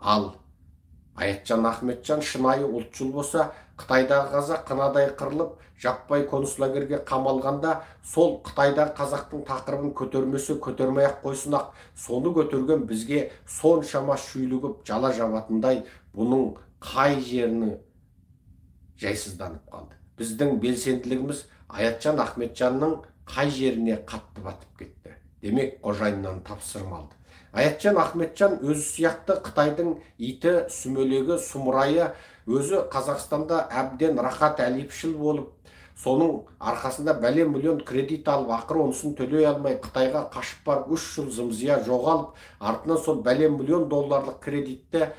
Ал Аятжан Ахметжан шынайы ұлтшыл болса, Қытайдағы қазақ қынадай қырылып, жаппай концлагерге қамалғанда, сол Қытайдағы қазақтың тақырыбын көтермесе, көтермей-ақ қойсын-ақ, соны көтерген бізге соншама шүйлігіп жала жабатындай бұның қай жерінің жайсызданып қалды. Біздің белсенділігіміз Аятжан Ахметжанның қай жеріне қатты батып кетті. Демек, қожайыннан тапсырма алды. Аятжан Ахметжан өзі сияқты Қытайдың иті, сүмелегі, сұмырайы, өзі Қазақстанда әбден рахат әліпшіл болып, соның арқасында бәле миллион кредит алып, ақыры онысын төлей алмай Қытайға қашып барып 3 жыл зымзия жоғалып, артынан сол бәле миллион долларлық кредитті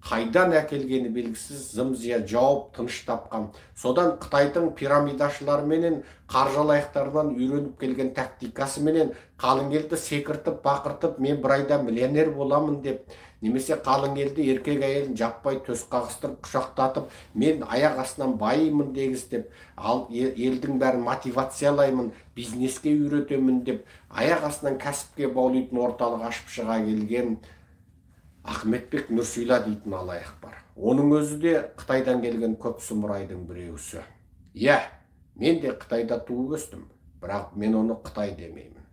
қайдан әкелгені белгісіз зымзия жауып тыныш тапқан. Содан Қытайдың пирамидашылары менен қаржылаяқтарынан үйреніп келген тактикасы менен қалың елді секіртіп, бақыртып, мен бір айда миллионер боламын деп, немесе қалың елді еркек әйелін жаппай төс қағыстырып, құшақтатып, мен аяқ астынан байымын дегіз деп, ал елдің бәрін мотивациялаймын, бизнеске үйретемін деп, аяқ астынан кәсіпке баулитын орталық ашып шыға келген Ахметбек Нұрсила дейтін алаяқ бар. Оның өзі де Қытайдан келген көп сұмырайдың біреусі. Иә, мен де Қытайда туып өстім, бірақ мен оны Қытай демеймін.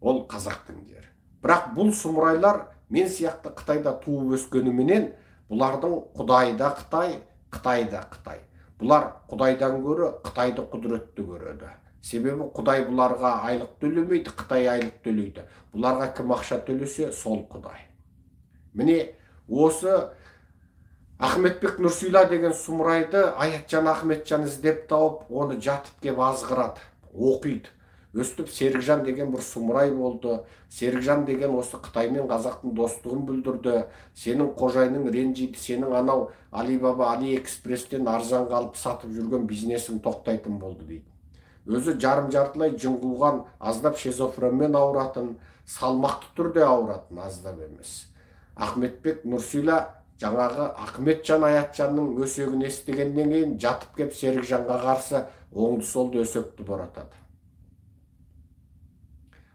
Ол қазақтың жері. Бірақ бұл сұмырайлар мен сияқты Қытайда туып өскеніменен бұлардың Құдайы да Қытай, Қытай да Қытай. Бұлар Құдайдан гөрі Қытайды құдіретті көреді. Себебі Құдай бұларға айлық төлемейді, Қытай айлық төлейді. Бұларға кім ақша төлесе, сол Құдай. Міне осы Ахметбек Нұрсила деген сұмырайды Аятжан Ахметжан іздеп тауып, оны жатып кеп азғырады, оқиды. Өстіп Серікжан деген бір сұмырай болды. Серікжан деген осы Қытай мен қазақтың достығын бүлдірді. Сенің қожайының ренжиді, сенің анау Алибаба, Алиэкспресстен арзанға алып сатып жүрген бизнесің тоқтайтын болды дейді. Өзі жарым-жартылай жын қуған, аздап шизофренмен ауыратын, салмақты түрде ауыратын, аздап емес. Ахметбек Нұрсила жаңағы Ахметжан Аятжанның өсегін естігеннен кейін жатып кеп Серікжанға қарсы оңды-солды өсекті боратады.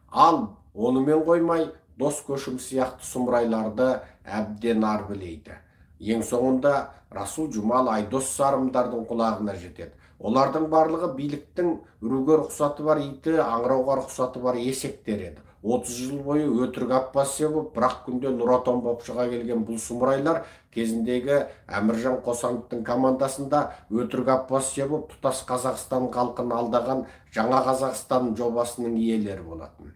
Ал онымен қоймай, дос көшім сияқты сұмырайларды әбден арбілейді. Ең соңында Расул Жұмал, Айдос Сарымдардың құлағына жетеді. Олардың барлығы биліктің үруге рұқсаты бар иті, аңырауға рұқсаты бар есектер еді. 30 жыл бойы өтірік оппозиция болып, бірақ күнде Нұр Отан болып шыға келген бұл сұмырайлар кезіндегі Әміржан Қосановтың командасында өтірік оппозиция болып, тұтас Қазақстан халқын алдаған Жаңа Қазақстан жобасының иелері болатын.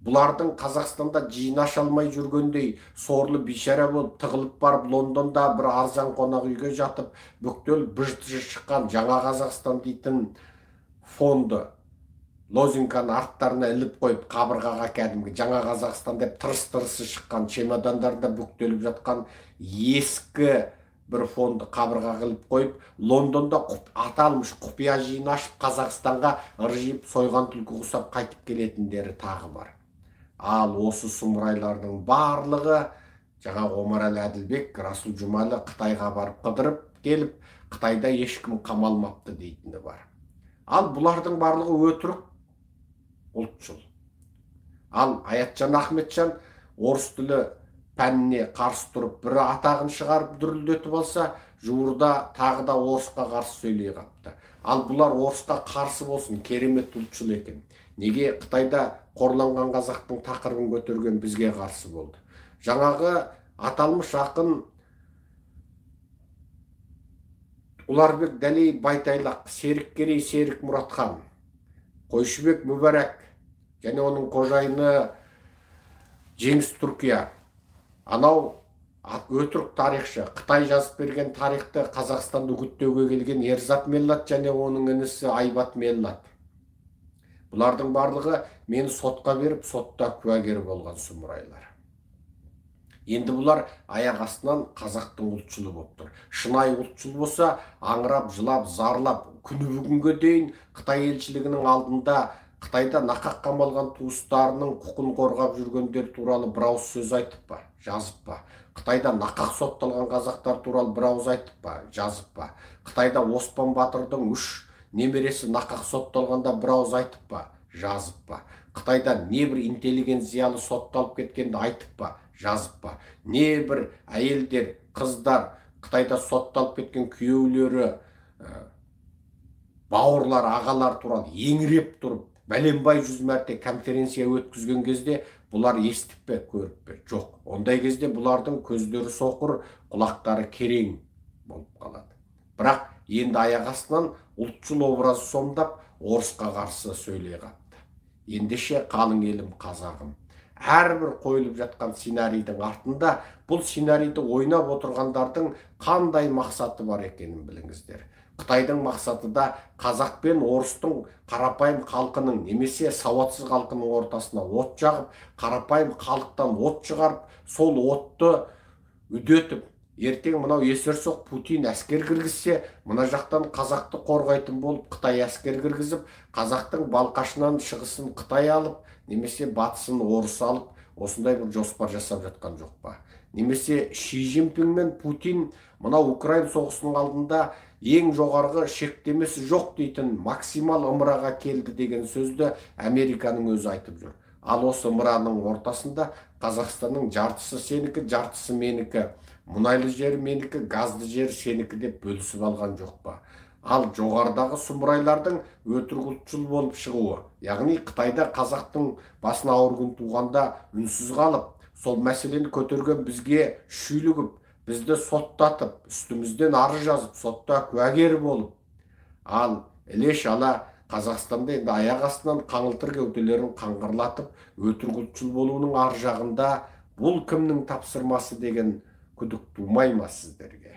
Бұлардың Қазақстанда жиын аша алмай жүргендей сорлы бейшара болып тығылып барып Лондонда бір арзан қонақ үйге жатып, бүктел быж-тыжы шыққан Жаңа Қазақстан дейтін фонды лозинганы арттарына іліп қойып, қабырғаға кәдімгі Жаңа Қазақстан деп тырыс-тырысы шыққан чемодандарда бүктеліп жатқан ескі бір фонды қабырғаға іліп қойып, Лондонда аталмыш құпия жиын ашып, Қазақстанға ыржиып сойған түлкі құсап қайтып келетіндері тағы бар. Ал осы сұмырайлардың барлығы жаңа Омарәлі Әділбек, Расул Жұмалы Қытайға барып қыдырып келіп, Қытайда ешкім қамалмапты дейтіні бар. Ал бұлардың барлығы өтірік ұлтшыл. Ал Аятжан Ахметжан орыс тілі пәніне қарсы тұрып, бірі атағын шығарып дүрілдетіп алса, жуырда тағы да орысқа қарсы сөйлей қапты. Ал бұлар орысқа қарсы болсын, керемет ұлтшыл екен. Неге Қытайда қорланған қазақтың тақырыбын көтерген бізге қарсы болды? Жаңағы аталмыш ақын Ұларбек Дәлей Байтайлақ, Серік Керей, Серік Мұратхан, Қойшыбек Мүбәрәк және оның қожайыны Жеңіс Түркия, анау өтірік тарихшы, Қытай жазып берген тарихты Қазақстанды үгіттеуге келген Ерзат Меллат және оның інісі Айбат Меллат. Бұлардың барлығы мені сотқа беріп, сотта куәгер болған сұмырайлар. Енді бұлар аяқ астынан қазақтың ұлтшылы болып тұр. Шынайы ұлтшыл болса, аңырап, жылап, зарлап, күні бүгінге дейін Қытай елшілігінің алдында Қытайда нақақ қамалған туыстарының құқын қорғап жүргендер туралы бір ауыз сөз айтып па, жазып па? Қытайда нақақ сотталған қазақтар туралы бір ауыз айтып па, жазып па? Қытайда Оспан батырдың 3 немересі нақақ сотталғанда бір ауыз айтып па, жазып па? Қытайда небір интеллигент зиялы сотталып кеткенді айтып па, жазып па? Не бір әйелдер, қыздар, Қытайда сотталып кеткен күйеулері, бауырлар, ағалар туралы еңіреп тұрып, бәленбай жүз мәрте конференция өткізген кезде бұлар естіп пе, көріп пе? Жоқ. Ондай кезде бұлардың көздері соқыр, құлақтары керең болып қалады. Бірақ енді аяқ астынан ұлтшыл образ сомдап, орысқа қарсы сөйлей қапты. Ендеше, қалың елім, қазағым, әрбір қойылып жатқан сценарийдің артында бұл сценарийді ойнап отырғандардың қандай мақсаты бар екенін біліңіздер. Қытайдың мақсаты да қазақ пен орыстың қарапайым халқының немесе сауатсыз халқының ортасына от жағып, қарапайым халықтан от шығарып, сол отты үдетіп, ертең мынау есерсоқ Путин әскер кіргізсе, мына жақтан қазақты қорғайтын болып Қытай әскер кіргізіп, қазақтың Балқашынан шығысын Қытай алып, немесе батысын орыс алып, осындай бір жоспар жасап жатқан жоқ па? Немесе Ши Цзиньпин мен Путин мынау Украин соғысының алдында ең жоғарғы шектемесі жоқ дейтін максимал ымыраға келді деген сөзді Американың өзі айтып жүр. Ал осы ымыраның ортасында Қазақстанның жартысы сенікі, жартысы менікі, мұнайлы жері менікі, газды жері сенікі деп бөлісіп алған жоқ па? Ал жоғарыдағы сұмырайлардың өтірік ұлтшыл болып шығуы, яғни Қытайда қазақтың басына ауыр күн туғанда үнсіз қалып, сол мәселені көтерген бізге шүйлігіп, бізді соттатып, үстімізден арыз жазып, сотта куәгер болып, ал іле-шала Қазақстанда енді аяқ астынан қаңылтыр кеуделерін қаңғырлатып, өтірік ұлтшыл болуының ар жағында бұл кімнің тапсырмасы деген күдік тумай ма сіздерге?